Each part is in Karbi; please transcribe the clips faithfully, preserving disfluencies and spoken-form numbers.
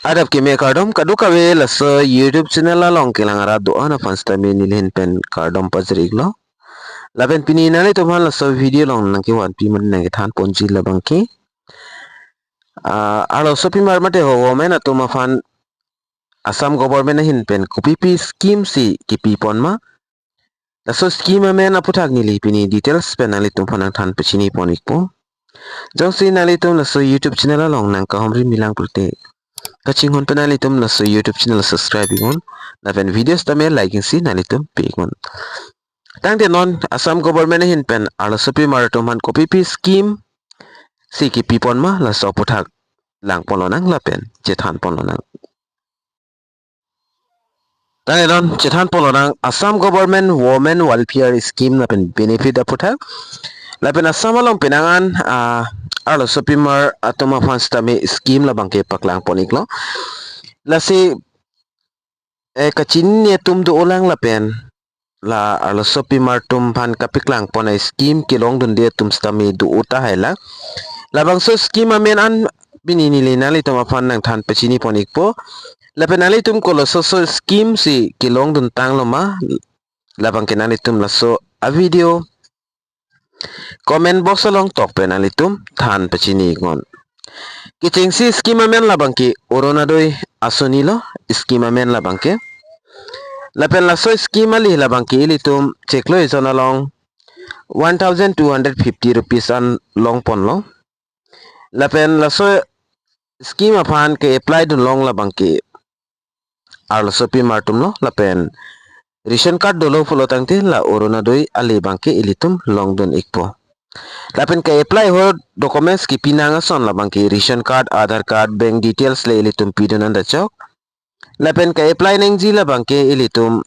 Adap keme kardom kadokave laso YouTube channel along kelang arat do-an aphan sitame neli ahin pen kardom pajir-iklo. Lapen pini nanglitum aphan laso video along nangkevanpi mate nangkethan ponji labangke, ah, arlosopimar mate ho women atum aphan Assam government ahin pen kopipi scheme si kipi pon ma, laso scheme amen aputhak neli pini details pen nanglitum aphan nangthan pachini pon-ikpo. Jongsi nanglitum laso YouTube channel along nangkahumri milang pulote, kachinghon pen nanglitum laso YouTube channel subscribe-iknon, lapen videos tame like-si nanglitum pi-iknon. Tangte non Assam government ahin pen arlosopimar atum aphan kopipi scheme si kipi pon ma, laso aputhak lang ponlonang lapen chethan ponlonang. Tangte non chethan ponlonang, Assam government women welfare scheme lapen benefit aputhak. Lapen Assam along penang an, ah, arlosopimar atum aphan sitame scheme labangke paklang pon-iklo. Lasi, eh, kachinine atum do-olang lapen la arlosopimar atum aphan kapaklang pon a-scheme kelongdunde atum sitame do-o tahai lang. Labangso scheme amen an pini neli nanglitum aphan nangthan pachini pon-ikpo. Lapen nanglitum kolososo scheme si kelongdun tanglo ma, labangke nanglitum laso a-video comment box along tok pen nanglitum than pachini-iknon. Kechengsi scheme amen labangke Orunodoi Asoni lo, scheme amen labangke. Lapen laso scheme ali labangke ilitum chiklo ejon along one thousand two hundred fifty rupees an long ponlo. Lapen laso scheme aphan ke-apply dunlong labangke arlosopimar atum lo, lapen ration card dolo pulo tangte la Orunodoi ali abangke ilitum longdun-ikpo. Lapen ke-apply ahut documents kipi nang ason labangke ration card, Aadhaar card, bank details le ilitum pidun anta chok. Lapen ke-apply nangji labangke ilitum,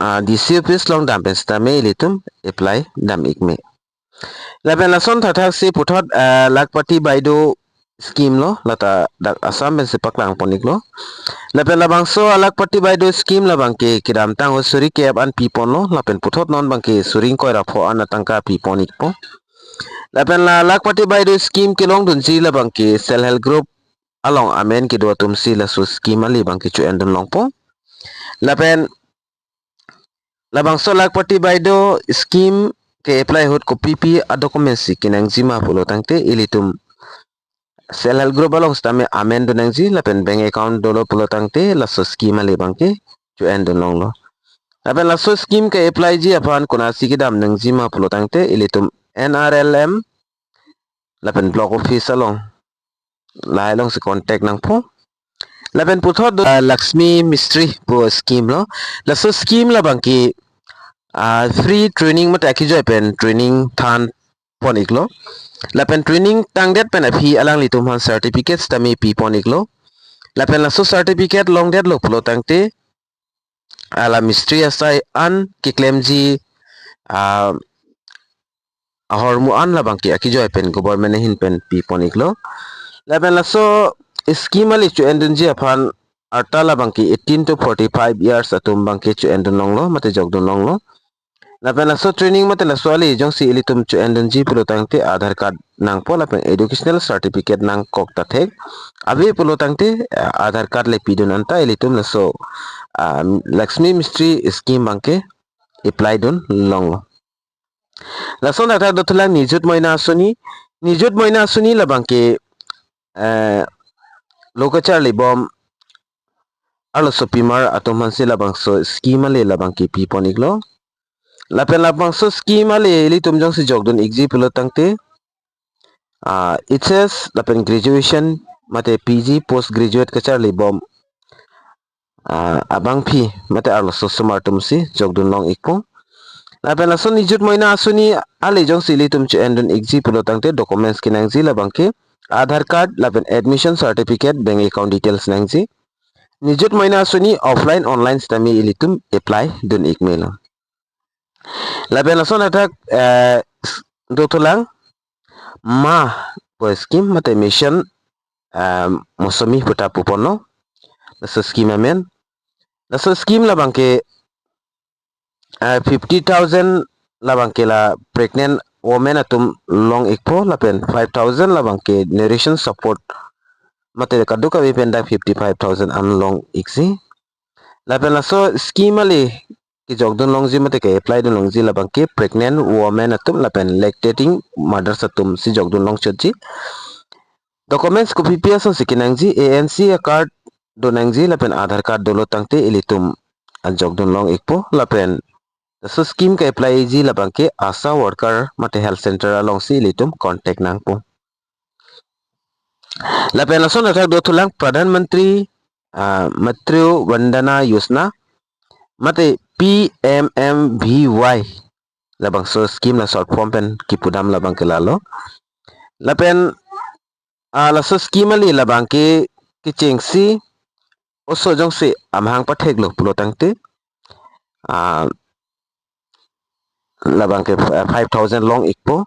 ah, D C office along dam pen sitame ilitum apply dam-ik me. Lapen lason thakthak si puthot, ah, Lakhpati Baideo scheme lo, lata dak Assam pensi paklang pon-iklo. Lapen labangso a-Lakhpati Baideo scheme labangke kedamtang ahut suri kep an pi ponlo, lapen puthot non abangke suri ingkoi ra pho an atangka pi pon-ikpo. Lapen la Lakhpati Baideo scheme kelongdunji labangke self help group along amen kedo atumsi laso scheme ali abangke cho-endun longpo. Lapen labangso Lakhpati Baideo scheme ke-apply ahut kopipi a-documents si kenangji ma pulo tangte ilitum self help group along sitame amen do nangji lapen bank account dolo pulo tangte laso scheme ali abangke cho-endun longlo. Lapen laso scheme ke-apply ji aphan konatsi kedam nangji ma pulo tangte ilitum N R L M lapen block office along, lahai alongsi contact nangpo. Lapen puthot do, ah, Lakshmi Mistri pu scheme lo. Laso scheme labangke, ah, free training mate akejoi pen training than pon-iklo. Lapen training tangdet pen aphi alanglitum aphan certificate sitame pi pon-iklo. Lapen laso certificate longdetlo pulo tangte, ah, la mistri asai an keklemji, ah, ahormu an labangke akejoi pen government ahin pen pi pon-iklo. Lapen laso scheme ali cho-endunji aphan arta labangke eighteen to forty-five years atum abangke cho-endun longlo mate jokdun longlo. Lapen laso training mate laso ali jongsi ilitum cho-endunji pulo tangte Aadhaar card nangpo lapen educational certificate nangkok ta thek. Ave pulo tangte, ah, Aadhaar card le pidun anta ilitum laso, ah, Lakshmi Mistri scheme abangke apply dun longlo. Lason thakthak dothulang Nijut Moina Asoni. Nijut Moina Asoni labangke, eh, lo kacharlibom arlosopimar atum aphansi labangso scheme ali labangke pi pon-iklo. Lapen labangso scheme ali ilitum jongsi jokdun-ikji pulo tangte, ah, H S lapen graduation mate P G post graduate kacharlibom, ah, abangpi mate arloso osomar atumsi jokdun long-ikpo. Lapen laso Nijut Moina Asoni ali jongsi ilitum cho-endun-ikji pulo tangte documents kenangji labangke Aadhaar card lapen admission certificate, bank account details nangji. Nijut Moina Asoni offline online sitame ilitum apply dun-ik melo. Lapen lason thakthak, eh, dothulang Ma pu scheme mate mission, eh, Mosomi puta pu ponlo. Laso scheme amen. Laso scheme labangke, eh, fifty thousand labangke la pregnant women atum long-ikpo lapen five thousand labangke nutrition support mate kadokave pen dak fifty five thousand an long-ikji. Lapen laso scheme ale kejokdun longji mate ke-apply dun longji labangke pregnant women atum lapen lactating mothers atum si jokdun longchotji. Documents kopipi asonsi kenangji, A N C card do nangji lapen Aadhaar card dolo tangte ilitum ajokdun long-ikpo. Lapen laso scheme ke-apply-ji labangke ASHA worker mate health center alongsi ilitum contact nangpo. Lapen lason athak dothulang Pradhan Mantri, ah, Matru Vandana Yojana mate P M M V Y, labangso scheme la short form pen kipudam labangke lalo. Lapen, ah, laso scheme ale labangke kechengsi oso jongsi amahang patheklo pulo tangte, ah, labangke, ah, five thousand long-ikpo.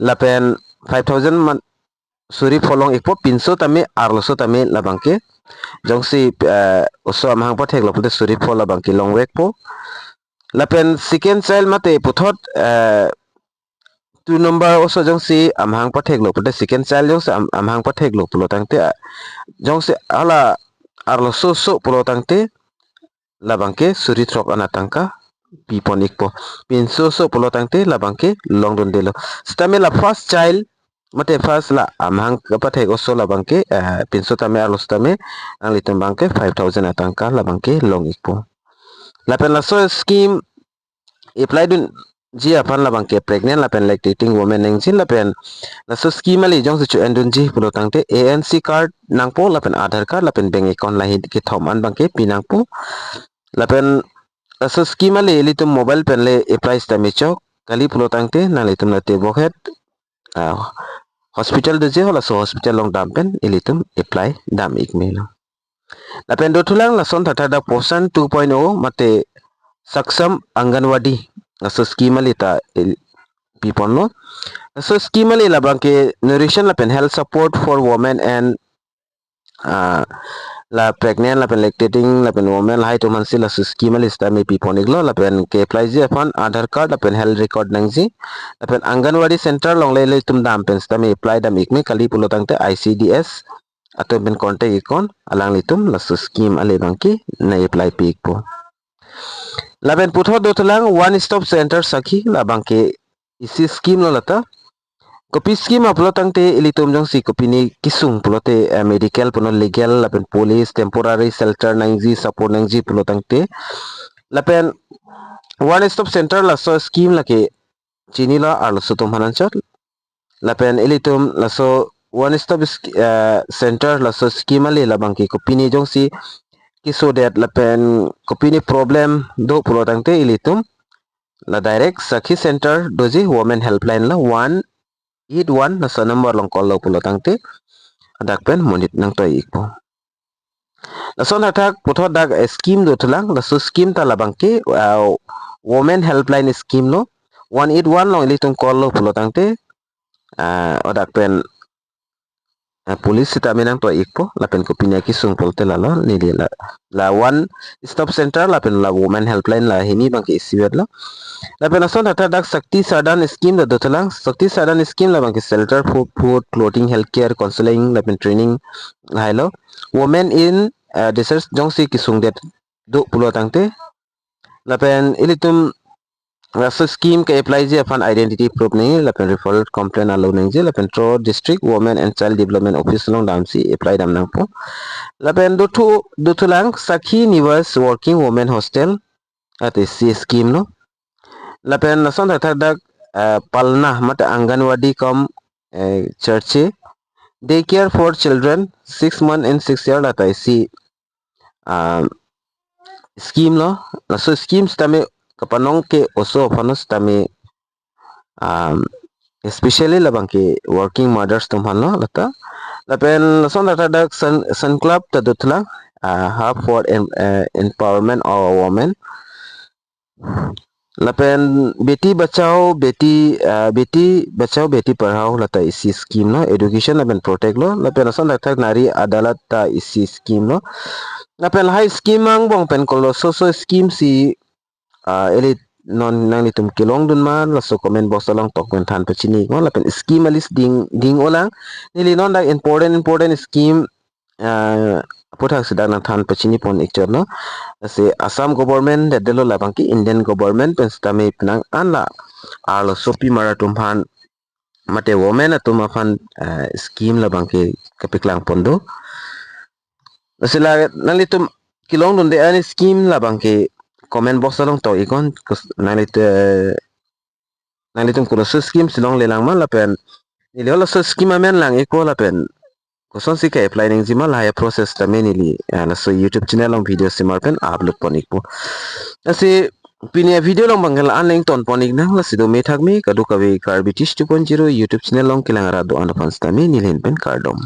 Lapen five thousand man suri pho long-ikpo, pinso tame arloso tame labangke. Jongsi, eh, oso amahang patheklo pulote suri pho labangke longvekpo. Lapen second child mate puthot, eh, two number oso jongsi amahang patheklo pulote, second child jongsi am-, amahang patheklo pulo tangte, ah, jongsi hala arloso oso pulo tangte labangke suri throk an atangka pipon-ikpo. Pinso oso pulo tangte labangke longdundelo. Sitame la first child mate first la amahang kapathek oso labangke, eh, pinso tame arloso tame nanglitum abangke five thousand atangka labangke long-ikpo. Lapen laso scheme apply dunji aphan labangke pregnant lapen lactating women nangji. Lapen laso scheme ale jongsi cho-endunji pulo tangte A N C card nangpo lapen Aadhaar card lapen bank account lahei kethom an abangke pinangpo. Lapen laso scheme ale ilitum mobile pen le apply sitame chok, kali pulo tangte nanglitum la tebokhet, ah, hospital doji, halaso hospital along dam pen ilitum apply dam-ik melo. Lapen dothulang lason thakthak dak Poshan two point oh mate Saksham Anganwadi, laso scheme ale ta il-, piponlo. Laso scheme ale labangke nutrition lapen health support for women and, ah, la pregnant lapen lactating lapen women lahai atum aphansi laso scheme ale sitame pipon-iklo. Lapen ke-apply-ji aphan Aadhaar card lapen health record nangji. Lapen Anganwadi center along le ilitum dam pen sitame apply dam-ik me, kali pulo tangte I C D S atum pen contact-ikkon, alanglitum laso scheme ale abangke nang-apply pi-ikpo. Lapen puthot dothulang One Stop Center Sakhi, labangke isi scheme lo lata. Kopi scheme ma pulo tangte ilitum jongsi kopine kesung pulote, eh, medical punon, legal lapen police, temporary shelter nangji, support nangji pulo tangte. Lapen One Stop Center laso scheme lake chinilo arloso atum aphan anchot. Lapen ilitum laso One Stop sch-, eh, Center laso scheme ale labangke kopine jongsi kesodet lapen kopine problem do pulo tangte ilitum la direct Sakhi Center doji, Women Helpline lo, one eight one laso number along call lo pulo tangte ladak pen monit nangtoi-ikpo. Lason thakthak puthot dak, eh, scheme dothulang, laso scheme ta labangke, ah, Women Helpline scheme lo, one eight one along ilitum call lo pulo tangte, ah, ladak pen, ah, police sitame nangtoi-ikpo, lapen kopine kesung pulote lalo, neli la, la One Stop Center lapen la Women Helpline la hini abangke isivet lo. Lapen lason thakthak dak Shakti Sadan scheme ta dothulang, Shakti Sadan scheme labangke shelter, food, food, clothing, healthcare, counseling lapen training lahai lo. Women in, eh, distress jongsi kesungdet do pulo tangte. Lapen ilitum laso scheme ke-apply-ji aphan identity proof nangji, lapen referral complaint alo nangji, lapen through District Women and Child Development Office along damsi apply dam nangpo. Lapen dothu, dothulang Sakhi Niwas Working Women Hostel, ate isi scheme lo. Lapen lason thakthak dak, eh, Palna mate Anganwadi cum, eh, creche, daycare for children six month and six year, lata isi, ah, scheme lo. Laso scheme sitame kapanong ke oso aphan lo sitame, ah, especially labangke working mothers atum aphan lo lata. Lapen lason thakthak dak Sun, Sun Club ta dothulang, ah, hub for em-, eh, empowerment of women. Lapen Beti Bachao, Beti, ah, Beti Bachao, Beti Padhao lata isi scheme lo, education lapen protect lo. Lapen lason thakthak Nari Adalat ta isi scheme lo. Lapen lahai scheme angbong pen koloso so scheme si, ah, ili non nanglitum kelongdun ma, laso comment box along tok pen than pachini iknon, lapen scheme a-list ding ding-olang. Neli non dak important important scheme, ah, aphuthak si dak nangthan pachini pon ikchotlo. Lasi Assam government det detlo, labang ke Indian government pen sitame penang an la arlosopi mar atum aphan mate women atum aphan, ah, scheme labang ke kepaklang pon do. Lasi la nanglitum kelongdunde ani scheme labang ke comment box along tok iknon, kus- nanglit eh, nanglitum kono so scheme si longlelang ma, lapen neli halaso scheme amen lang ikpo, lapen kosonsi ke-apply nangji ma, lahai process tame neli, ah, laso YouTube channel along video simar pen upload pon ikpo. Lasi pini a-video along abang ke la-an le ington pon iknang. Lasi do me thak me, kadokave Karbi Teach two point zero YouTube channel along kelang arat do-an aphan sitame neli ahin pen kardom.